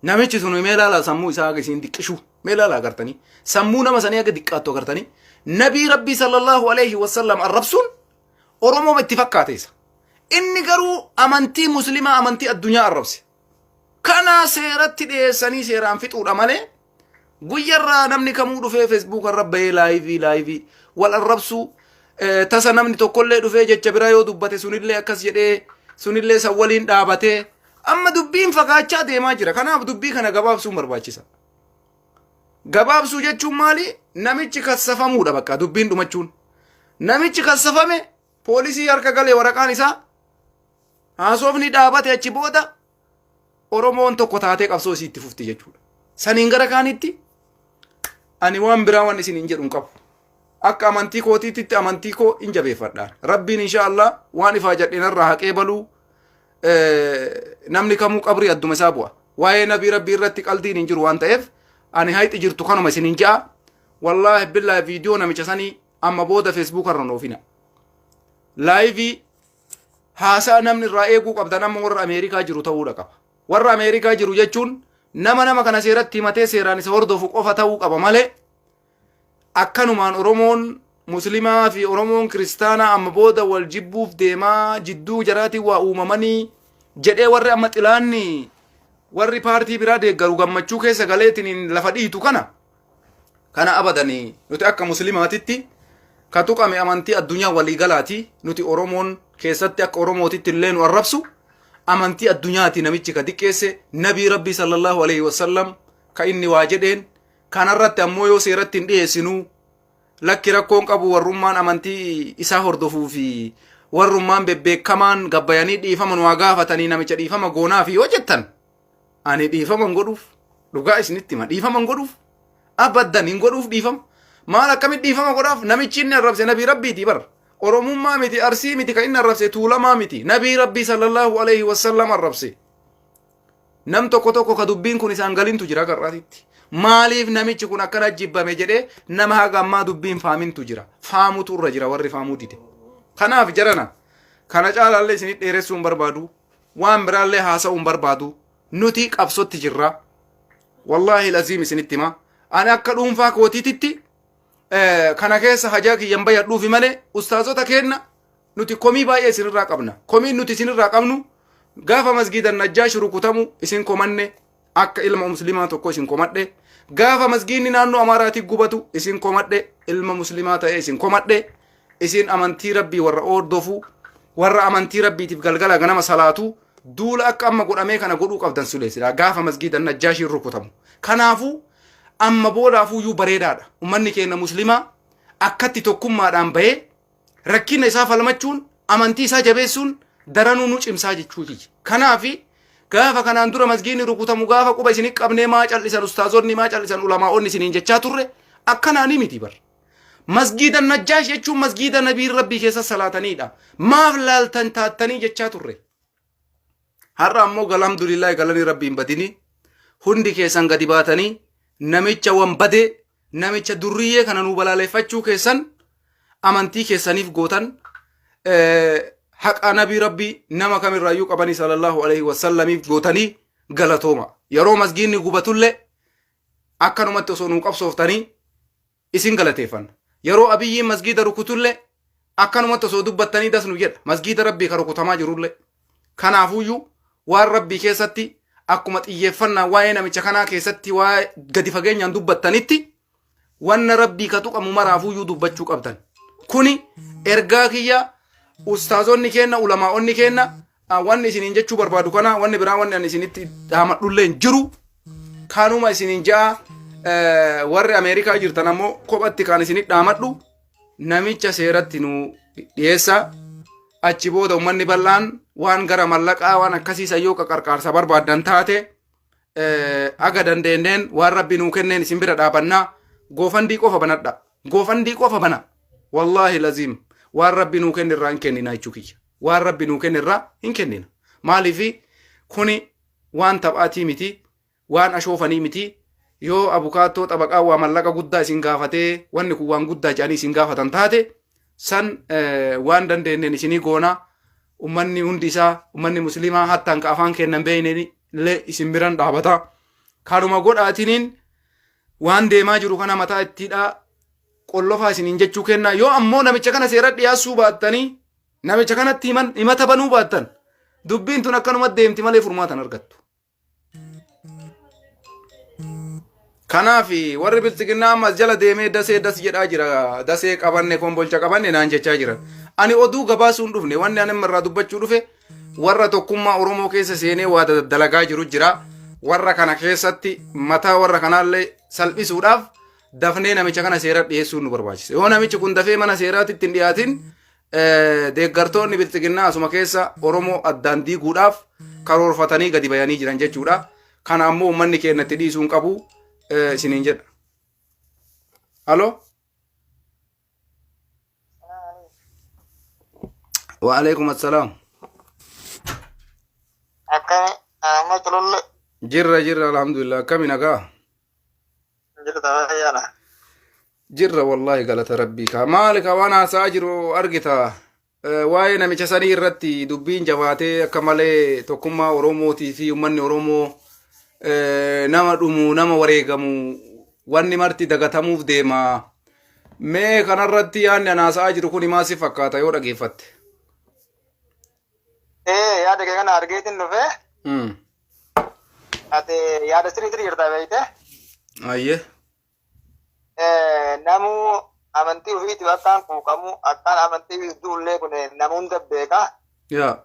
Namichi sun mee ilaalaa sammuu isaa haga isiin diqqishuu mee ilaalaa agartanii sammuu nama sanii haga diqqaattu agartanii nabii rabbii sallallahu alaihi wasallam arrabsuun Oromoo itti fakkaate isa. Inni garuu amantii muslimaa amantii addunyaa arrabse. Kana seeratti dhiyeessanii seeraan fixuudha malee guyyarraa namni kamuu dhufee feesbuuka irra bahee laayivii laayivii wal arrabsuu tasa namni tokkollee dhufee jecha biraa yoo dubbate sunillee akkas jedhee sunillee san waliin dhaabatee amma dubbiin fagaachaa deemaa jira. Kanaaf dubbii kana gabaabsuun barbaachisa. Gabaabsuu jechuun maali? Namichi kassafamuudha bakka dubbiin dhumachuun. Namichi kassafame poolisii harka galee waraqaan isaa haasofni dhaabate achi booda Oromoon tokko taatee qabsoo isii itti fufti jechuudha. Saniin gara kaanitti ani waan biraa waan isin hin jedhu hin qabu. Akka amantii kootiitti amantii koo hin jabeeffadha. Rabbiin insha Allah waan ifaa jedhinarraa haqee baluu namni kamuu qabrii adduma isaa bu'a. Waa'ee nabii rabbii irratti qaldiin hin jiru waan ta'eef ani hayxi jirtu kanuma isin hin ja'a. Wallaahi billaahi viidiyoo namicha sanii amma booda feesbuuka irra oofina. Laayivii haasaa namni irraa eeguu qabdan amma warra Ameerikaa jiru ta'uudha qaba. Warra Ameerikaa jiru jechuun nama nama kana seeratti himatee seeraan isa hordofu qofa ta'uu qaba malee akkanumaan Oromoon Muslimaa fi Oromoon Kiristaanaa amma booda wal jibbuuf deemaa jidduu jaraatiin waa uumamanii jedhee warri amma xilaanni warri paartii biraa deeggaru gammachuu keessa galeetiin lafa dhiitu kana kana abadanii nuti akka muslimaatitti ka tuqame amantii addunyaa waliigalaati. Nuti Oromoon keessatti akka Oromootitti illee nu arrabsu amantii addunyaati. Namichi ka diqqeesse nabii rabbii sallallahu alaihi wasallam ka inni waa jedheen kanarratti ammoo yoo seeratti hin dhiyeessinuu lakki rakkoon qabu, warrummaan amantii isaa hordofuu fi warrummaan bebbeekamaan gabbayanii dhiifama nu haa gaafatanii namicha dhiifama goonaa fi yoo jettan, ani dhiifama hin godhuuf. Dhugaa isinitti hima, dhiifama hin godhuuf, abaddan hin godhuuf. Dhiifama maal, akkamitti dhiifama godhaaf? Namichi inni arrabse nabii rabbiiti bar. Oromummaa miti, Arsii miti kan inni arrabse, Tuulamaa miti, nabii rabbii sallallahu alaihi wasallam arrabse. Nam tokko tokko ka dubbiin kun isaan galintu jira qarraatitti. Maaliif namichi kun akkana jibbame jedhee nama haga ammaa dubbiin faamintu jira. Faamutu irra jira warri faamuu dide. Kanaaf jarana, kana caalaallee isinit dheeressuu hin barbaadu. Waan biraallee haasa'uu hin barbaadu. Nuti qabsotti jirra. Wallaahi laziim isinitti hima. Ani akka dhuunfaa kootiititti kana keessa hajaa kiyyan bayadhuufi malee, ustaazota keenna, nuti komii baay'ee isinirraa qabna. Komiin nuti isinirraa qabnu, gaafa masgiida Najjaash rukutamu isin komanne, akka ilma muslimaa tokko isin komadhe. Gaafa masgiidni naannoo Amaaraatii gubatu isin komadhe, ilma muslimaa ta'e isin komadhe. Isin amantii rabbii warra hordofu, warra amantii rabbiitiif galgala ganama salaatu, duula akka amma godhamee kana godhuu qabdan suleessidha gaafa masgiida Najjaashiin rukutamu. Kanaafuu amma boodaafuyyuu bareedaadha. Ummanni keenya muslimaa akkatti tokkummaadhaan bahee rakkina isaa falmachuun, amantii isaa jabeessuun daranuu nu cimsaa jechuu kiyya. Kanaafi gaafa kanaan dura masgiidni rukutamu gaafa quba isin qabnee maa callisan ustaazonni, maa callisan ulamaa'onni isiniin jechaa turre, akkanaanii miti bar. Masgiida Najjaash jechuun masgiida nabiin rabbii keessa salaatanidha. Maaf laaltan taattanii jechaa turre. Har'a ammoo alhamdulillah, galanii rabbiin badini, hundi keessan gadi baatanii namicha wanbadee, namicha durriyyee kana nuu balaaleffachuu keessan, amantii keessaniif gootan, haqa nabii rabbii nama kamirraayyuu qabanii sallallahu alaihi wasallamiif gootanii galatooma. Yeroo masgiinni gubatullee akkanumatti osoo nuu qabsooftanii isin galateeffanna. Yeroo Abiyyiin masgiida rukutullee akkanumatti osoo dubbattanii das nu jedha. Masgiida rabbii ka rukutamaa jirullee. Kanaafuyyuu waan rabbii keessatti akkuma xiyyeeffannaa waa'ee namicha kanaa keessatti waa gadi fageenyaan dubbattanitti, wanna rabbii ka tuqamu maraafuyyuu dubbachuu qabdan. Kuni ergaa kiyya. Ustaazonni keenna, ulamaa'onni keenna, wanni isiniin jechuu barbaadu kana. Wanni biraa wanni ani isinitti dhaamadhullee hin jiru. Kanuma isiniin ja'a. Warri Ameerikaa jirtan ammoo kophatti kan isinitti dhaamadhu, namicha seeratti nu dhiyeessa. Achi booda uummanni bal'aan waan gara mallaqaa waan akkasiisa yoo qarqaarsa barbaaddan taate, aga dandeenyeen waan rabbi nuu kenneen isin bira dhaabannaa. GoFundMe qofa banadha. GoFundMe qofa bana. Wallaahi laziim, waan rabbi nuu kenne irraa hin kennina jechuu kiyya. Waan rabbi nuu kenne irraa hin kennina. Maaliifi kuni waan taphaatii miti, waan ashoofanii miti. Yoo abukaattoo xabaqaa waa mallaqa guddaa isin gaafatee, wanni kun waan guddaa jedhanii isin gaafatan taate, san waan dandeenyeen isinii goona. Ummanni hundi isaa, ummanni muslimaa hattaan ka afaan kennan beekne illee isin biran dhaabata. Kanuma godhaatiniin waan deemaa jiru kana mataa ittiidha qollofaa isiniin jechuu kenna. Yoo ammoo namicha kana seera dhiyaessuu baattanii, namicha kanatti himata banuu baattan, dubbiin tun akkanuma deemti malee furmaatan argattu. Kanaaf warri bilxiginnaa ammas jala deemee dasee das jedhaa jira. Dasee qabanne, Kombolcha qabanne naan jechaa jira. Ani oduu gabaasuu hin dhufne. Wanni ani irraa dubbachuu dhufe, warra tokkummaa Oromoo keessa seenee waa dalagaa jiru jira. Warra kana keessatti mataa warra kanaallee salphisuudhaaf dafnee namicha kana seera dhiyeessuun nu barbaachisa. Yoo namichi kun dafee mana seeraatti hin dhiyaatin, deeggartoonni bilxiginnaa asuma keessa Oromoo addaan diiguudhaaf karoorfatanii gadi bayanii jiran jechuudha. Kana ammoo uummanni keenya itti dhiisuu hin qabu isiniin jedha. Halo? Wa alaikum assalaam. Akkami amma cululle? Jirra, jirra, alhamdulillah. Akkami, nagaa? Jirta, fayyaadha. Jirra wallahi, galata rabbii. Ka maali ka waan haasa'aa jiru argita? Waa'ee namicha sanii irratti dubbiin jabaatee akka malee tokkummaa Oromootii fi uummanni Oromoo nama dhumu nama wareegamu wanni marti dagatamuuf deema. Mee kanarratti yaadni ani haasa'aa jiru kun maal si fakkaata yoo dhageeffatte? Ee, yaada kee kana argeetiin dhufe. Ati yaada sirrii sirrii jirta beekte. Ayyee. Namuu amantii ofiitiif akkaan quuqamu, akkaan amantii ofiif du'ullee kun nama hunda beeka. Yaa.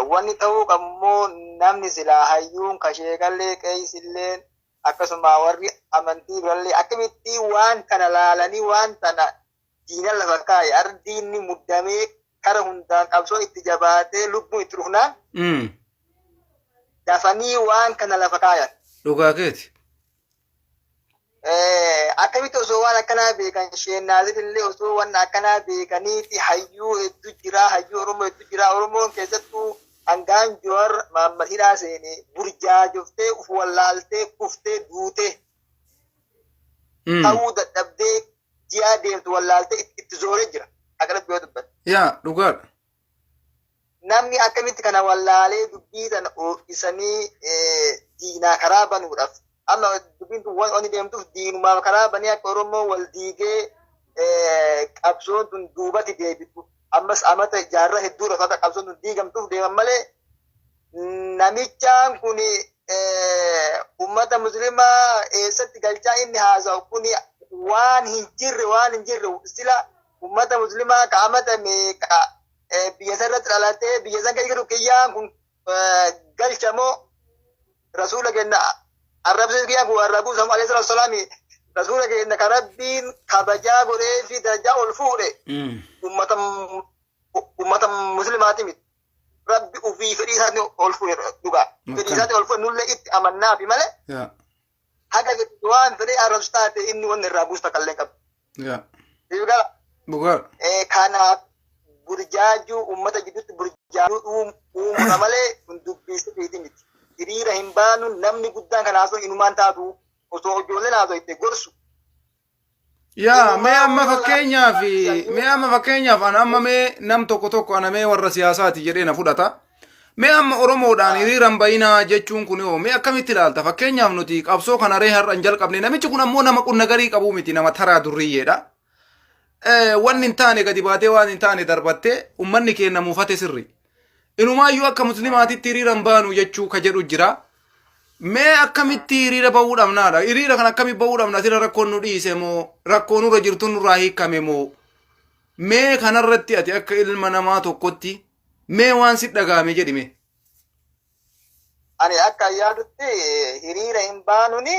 Wanni ta'uu qabu immoo namni silaa hayyuun kasheekallee qeeysilleen akkasuma warri amantii birallee akkamitti waan kana laalanii waan tana diina lafa kaa'e ardiinni muddamee kara hundaan qabsoo itti jabaatee lubbuun itti dhufnaan dafanii waan kana lafa kaayan. Dhugaa keeti. Akkamitti osoo waan akkanaa beekan Sheen Naazir illee osoo waan akkanaa beekaniiti hayyuu hedduu jira, hayyuu Oromoo hedduu jira. Oromoon keessattuu hangaan Joowar Mahammad hidhaa seene burjaajoftee uf wallaaltee kuftee duutee ta'uu dadhabdee ji'aa deemtu wallaaltee itti zooree jira. Akkanatti yoo dubbate. Yaa, dhugaadha. Namni akkamitti kana wallaalee dubbii tana ho'isanii diinaa karaa banuudhaaf, amma dubbiin tun waan inni deemtuuf diinumaaf karaa banee akka Oromoo wal diigee qabsoon tun duubatti deebitu, ammas amata jaarraa hedduudhaaf akka qabsoon tun diigamtuuf deeman malee, namichaan kun ummata muslimaa eessatti galchaa? Inni haasa'u kun waan hin jirre, waan hin jirre. Sila ummata muslimaa ka amata meeqa biyya san irratti dhalatee biyya san keessa jiru kiyyaan kun galchamoo? Rasuula kenna arrabsee kiyyaan kun arrabuu samu alayhi salatu wasalaami, rasuula kenna ka Rabbiin kabajaa godhee fi darajaa ol fuudhe ummata muslimaati miti. Rabbi ufii fedhii isaatiin ol fuudhe, dhugaa fedhii isaatiin ol fuudhe, nullee itti amannaafi malee haga waan fedhee arrabsu taate inni wanni irraa buusu takka illee qabu. Dhugaa. Dhugaadha. Kanaaf burjaajuu uummata gidduutti burjaajuu uumuudha malee kun dubbii sirriiti miti. Hiriira hin baanu namni guddaan kan haasa'u inumaan taatu osoo ijoolleen haasa'u itti gorsu. Yaa, mee amma fakkeenyaaf ana amma mee nam tokko tokko ana mee warra siyaasaati jedhee na fudhata. Mee amma Oromoodhaan hiriira hin bayinaa jechuun kun hoo mee akkamitti ilaalta? Fakkeenyaaf nuti qabsoo kana ree har'a hin jalqabne. Namichi kun ammoo nama qunna garii qabuu miti, nama taraa durriyyeedha. Wanni hin taane gadi baatee waan hin taane darbattee uummanni keenya muufate sirri. Inumaayyuu akka muslimaatitti hiriira hin baanu jechuu ka jedhu jira. Mee akkamitti hiriira bahuu dhabnaadha? Hiriira kan akkamitti bahuu dhabna? Sira rakkoon nu dhiise moo rakkoo nurra jirtu nurraa hiikame moo? Mee kanarratti ati akka ilma namaa tokkotti mee waan si dhagahame jedhime. Ani akka yaadutti hiriira hin baanuni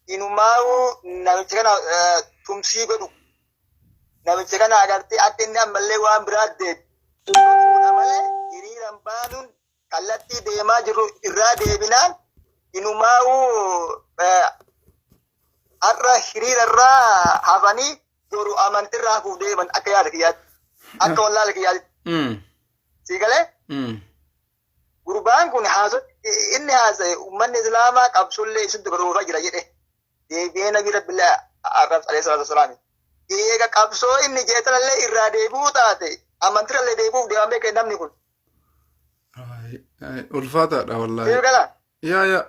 inumaa'uu namicha kana tumsii godhu. Namicha kana agartee akka inni ammallee waan biraa deebi'uudha malee hiriira hin baanuun kallattii deemaa jiru irraa deebinaan inumaa'uu har'a hiriira irraa hafanii boru amantirraa hafuuf deeman akka yaada kiyyaatti. Akka wallaala kiyyaatti. Sii galee? Gurbaan kun haasoo inni haasa'e uummanni islaamaa qabsullee isintu godhuufaa jira jedhe. Deebi'ee nabi rabbillee arrabsa alayhi salaatu wasalaam. Eega qabsoo inni jeetanallee irraa deebi'uu taate amantirallee deebi'uuf deeman beekee namni kun. Ulfaataadha wallaahi. Sii galaa? Yaa yaa.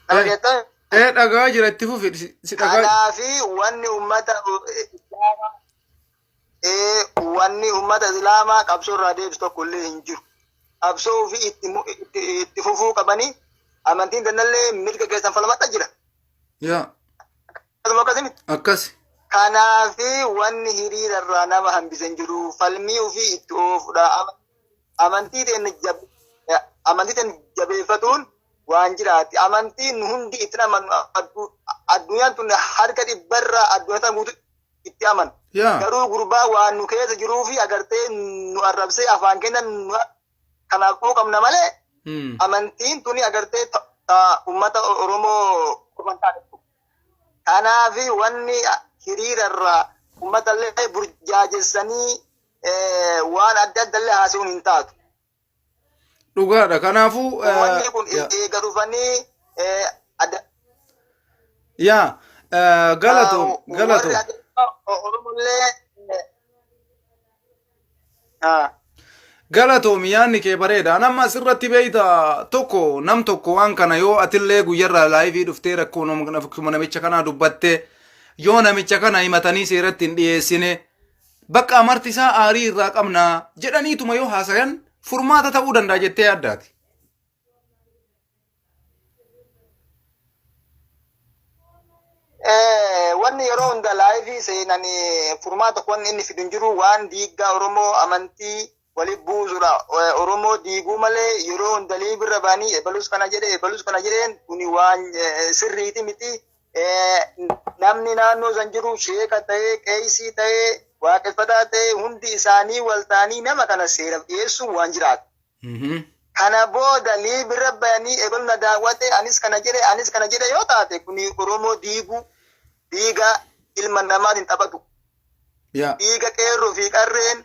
Nama jettan? Ee, dhagaa jira, itti fufi, si dhagaa. Kanaafi wanni uummata islaamaa wanni uummata islaamaa qabsoo irraa deebisu tokko illee hin jiru. Qabsoo ofii itti fufuu qabanii amantiin dandallee mirga keessan falmadha jira. Akkasuma akkasii miti. Akkas. Kanaafi wanni hiriira irraa nama hambise hin jiru. Falmii ofii itti oofudha. Amantii teenya jabeeffatuun waan jiraati. Amantiin nu hundi itti amannu, addunyaan tun harka dhibbarraa addunyaa tana guutuu itti amanu. Garuu gurbaa waan nu keessa jiruu fi agartee nu arrabsee afaan kennan nu kanaaf quuqamna malee amantiin tuni agartee ta ummata Oromoo qofan taate. Kanaafi wanni hiriira irraa uummatallee burjaajessanii waan adda addallee haasa'uun hin taatu. Dhugaadha. Kanaafuu Uummanni kun eega dhufanii adda Yaa, galatoom galatoom. warri adda Oromollee. Galatoomi, yaadni kee bareeda. An amma asirratti beeyta, tokko nam tokko waan kana yoo atillee guyyarraa live dhuftee rakkoo namicha kanaa dubbatte, yoo namicha kana himatanii seeratti hin dhiyeessine, bakka amarti isaa aarii irraa qabna jedhaniituma yoo haasayan furmaata ta'uu danda'a jettee yaaddaati. Wanni yeroo hunda live seenanii furmaata wanni inni fidu hin jiru, waan diiggaa Oromoo amantii waliif buusudha. Oromoo diiguu malee yeroo hunda live irra ba'anii ebalus kana jedhe, ebalus kana jedheen, kuni waan sirriiti miti. Namni naannoo san jiru sheeka ta'ee, qeesii ta'ee, waaqeffataa ta'ee, hundi isaanii wal ta'anii nama kana seeraaf dhiyeessuun waan jiraatu. Kana booda live irra bayanii ebalu na daawwate, anis kana jedhe, anis kana jedhe yoo taate, kuni Oromoo diiguu, dhiiga ilma namaatiin taphatu. Dhiiga qeerroo fi qarreen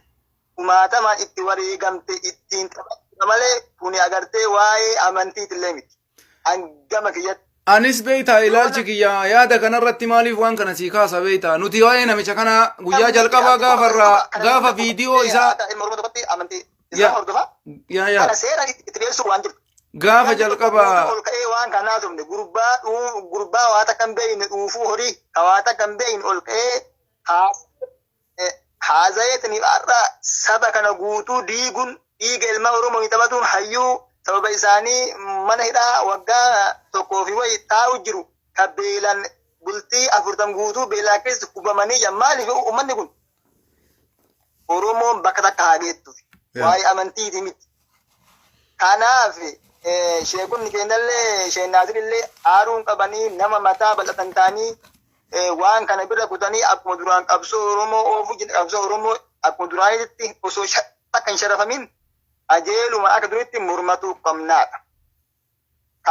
kumaatamaan itti wareegamte ittiin taphatu malee, kuni agartee waa'ee amantiitillee miti. Hangama kiyyatti. Anis beeytaa, ilaalchi kiyya yaada kanarratti maaliif waan kana sii kaasa beeytaa? Nuti waa'ee namicha kana guyyaa jalqabaa gaafarraa gaafa viidiyoo isaa Ilma Oromoo tokkotti amantii Islaama hordofaa. Yaa yaa. Kana seera itti dhiyeessuu waan jirtu. Gaafa jalqabaa Ol ka'ee waan kanaa turne gurbaa waa takka hin beekne, dhuufuu horii ka waa takka hin beekne ol ka'ee haasayeetiniif har'a saba kana guutuu diiguun, dhiiga ilma Oromoo hin taphatuun, hayyuu sababa isaanii mana hidhaa waggaa tokkoo fi wayi taa'u jiru, ka beelan bultii 40 guutuu beelaa keessa hubamanii jiran. Maaliif uummanni kun Oromoon bakka takka haa geettuuf waa'ee amantiiti miti. Kanaaf sheekonni keenyallee, Sheek Naasir illee aaruun qabanii, nama mataa bal'atan ta'anii, waan kana bira kutanii akkuma duraan qabsoo Oromoo oofuu jira, qabsoo Oromoo akkuma duraanitti osoo takka hin sharafamin ajeeluma akka duritti mormatuu qabnaadha.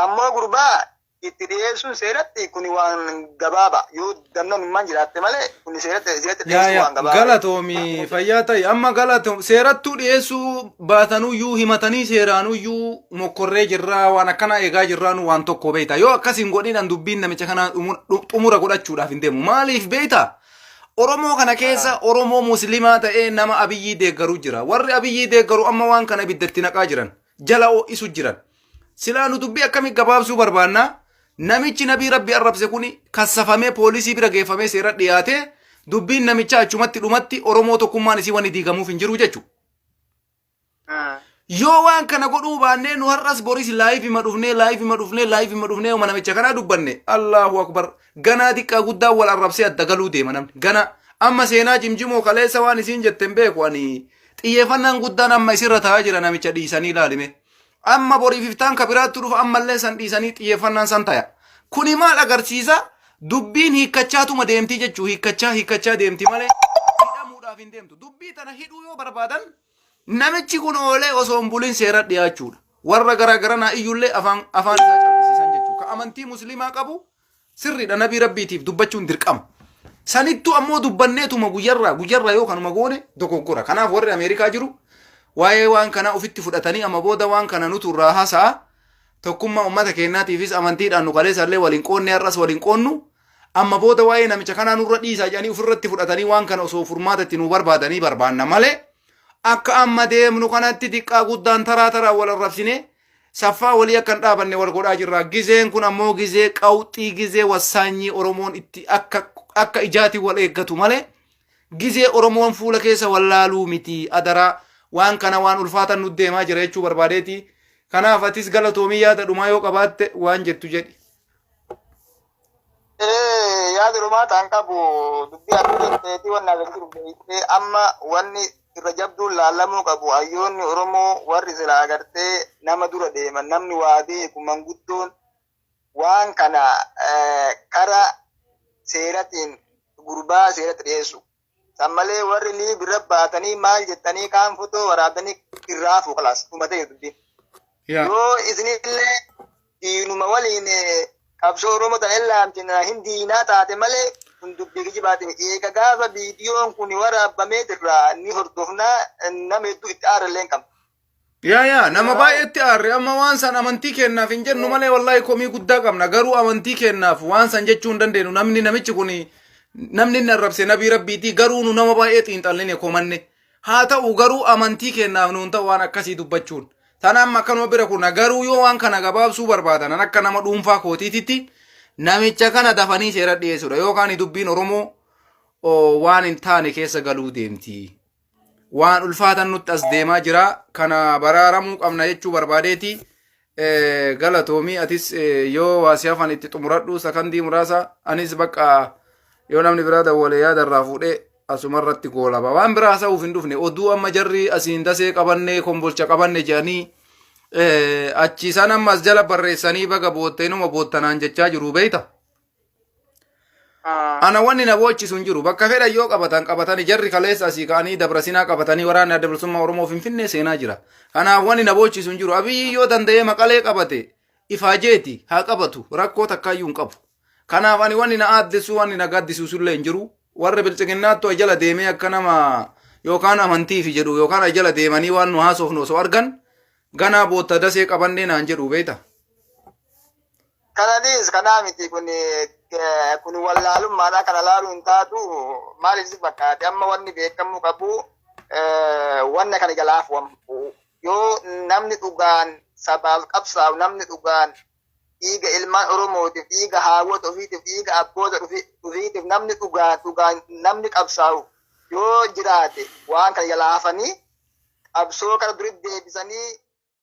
Ammoo gurbaa itti dhiyeessuun seeratti kuni waan gabaaba, yoo damnamummaan jiraatte malee, kuni seeratti dhiyeessuun waan gabaaba. Galatoomi, fayyaa ta'i. Amma galatoom, seerattuu dhiyeessuu baatanuyyuu himatanii seeraanuyyuu mokkorree jirraa, waan akkana eegaa jirraanu waan tokko beeyta. Yoo akkas hin godhin an dubbiin namicha kanaa xumura godhachuudhaaf hin deemu. Maaliif beeyta? Oromoo kana keessa Oromoo Muslimaa ta'ee nama Abiyyii deeggaru jira. Warri Abiyyii deeggaru amma waan kana ibiddatti naqaa jiran. Jala ho'isu jiran. Silaa nu dubbii akkamii gabaabsuu barbaanna? Namichi nabii Rabbi arrabse kuni kassafamee poolisii bira geeffamee seera dhiyaate, dubbiin namichaa achumatti dhumatti, Oromoo tokkummaan isii wanni diigamuuf hin jiru jechuudha. Yoo waan kana godhuu baannee, nu har'as boris live ma dhufnee, live ma dhufnee, live ma dhufnee uma namicha kanaa dubbanne, Allahu akbar, ganaa xiqqaa guddaa wal arrabsee adda galuu deema namni. Gana amma seenaa cimcimoo kaleessa waan isiin jette hin beeku, ani xiyyeeffannaan guddaan amma isirra ta'aa jira. Namicha dhiisanii ilaalime. Amma boriif iftaan ka biraatti dhufa, ammallee san dhiisanii xiyyeeffannaan san taya. Kuni maal agarsiisa? Dubbiin hiikkachaatuma deemtii jechuu, hiikkachaa hiikkachaa deemti malee hidhamuudhaaf hin deemtu. Dubbii tana hidhuu yoo barbaadan, namichi kun oolee osoo hin bulin seera dhiyaachuudha. Warra garaa garanaa iyyullee afaan isaa calqisiisan jechuudha. Ka amantii Musliimaa qabu sirriidha, nabii Rabbiitiif dubbachuun dirqama. Sanittuu ammoo dubbanneetuma guyyarraa guyyarraa yoo kanuma goone dogoggora. Kanaaf warri Ameerikaa jiru waa'ee waan kanaa ofitti fudhatanii amma booda waan kana nutu irraa haasa'a. Tokkummaa uummata keenyaatiifis amantiidhaan nu kaleessallee waliin qoonne, har'as waliin qoonnu. Amma booda waa'ee namicha kanaa nurra dhiisaa jedhanii ofirratti fudhatanii waan kana osoo furmaata itti nu barbaadanii barbaanna malee, akka amma deemnu kanatti xiqqaa guddaan taraa taraa wal arrabsinee saffaa walii akka hin dhaabanne wal godhaa jirra. Gizeen kun ammoo gizee qawxii, gizee wassaanyii Oromoon itti akka ijaatiin wal eeggatu malee gizee Oromoon fuula keessa wallaaluu miti. Adaraa, waan kana waan ulfaatan nu deemaa jira jechuu barbaadeeti. Kanaaf atis galatoomii, yaada dhumaa yoo qabaatte waan jettu jedhi. Yaada dhumaa ta'an qabu, dubbii ati jetteetii wanni as jiru beektee, amma wanni irra jabduun laallamuu qabu, hayyoonni Oromoo warri silaa agartee nama dura deeman, namni waa beeku, manguddoon waan kana kara seeratiin gurbaa seeratti dhiyeessu. San malee warri live irra baatanii maal jettanii kaan fotoo waraabanii irraa hafu, kalaas dhumatee dubbiin. Yoo isinillee diinuma waliin qabsoo Oromoo tana illaamtina hin diinaa taate malee, kun dubbii kijibaati. Eega gaafa viidiyoon kun waraabamee irraa ni hordofnaa, nama hedduu itti aarallee hin qabnu. Yaa, nama baay'eetti aarre. Amma waan san amantii kennaaf hin jennu malee, wallaahi komii guddaa qabna. Garuu amantii kennaaf waan san jechuu hin dandeenyu. Namni namichi kun Namni inni arrabse nabii rabbiitii, garuu nu nama baay'ee xiinxalline komanne. Haa ta'u garuu amantii kennaaf nuun ta'u waan akkasii dubbachuun. Tana amma akkanuma bira kuna. Garuu yoo waan kana gabaabsuu barbaadan, an akka nama dhuunfaa kootiititti namicha kana dafanii seera dhiyeessuudha. Yookaan dubbiin Oromoo waan hin taane keessa galuu deemti. Waan ulfaatan nutti as deemaa jira. Kana baraaramuu qabna jechuu barbaadeeti. Galatoomii, atis yoo waa si hafan itti xumuradhu sakandii muraasa. Anis bakka yoo namni biraa dawwalee yaada irraa fuudhee asumarratti goolaba. Waan biraa haasa'uuf hin dhufne. Oduu amma jarri asiin Dasee qabanne, Kombolcha qabanne jedhanii achi isaan amma as jala barreessanii baga bootteenuma boottanaan jechaa jiru, beeyta. Ana wanni na boochisu hin jiru. Bakka fedhan yoo qabatan qabatanii, jarri kaleessa asii ka'anii Dabra Sinaa qabatanii, waraanni Adda Bilisummaa Oromoo Finfinnee seenaa jira. Kanaaf wanni na boochisu hin jiru. Abiyyi yoo danda'ee Maqalee qabate ifaajeeti haa qabatu, rakkoo takkaayyuu hin qabu. Kanaaf ani wanni na aaddessu, wanni na gaddisiisu illee hin jiru. Warra bilchiginnaattu jala deemee akka nama yookaan amantiifi jedhu yookaan jala deemanii waan nu haasofnu osoo argan ganaa bootta Dasee qabannee naan jedhu, beekta. Kanadis kanaa miti, kun wallaalummaadha. Kana laaluu hin taatu. Maaliif si fakkaate? Amma wanni beekamuu qabu, wanna kana jalaaf yoo namni dhugaan sabaaf qabsaa'u, namni dhugaan dhiiga ilmaan Oromootiif, dhiiga haawwota ofiitiif, dhiiga abboota ofiitiif namni dhugaan dhugaan namni qabsaa'u yoo jiraate, waan kana jalaa hafanii qabsoo kana duritti deebisanii.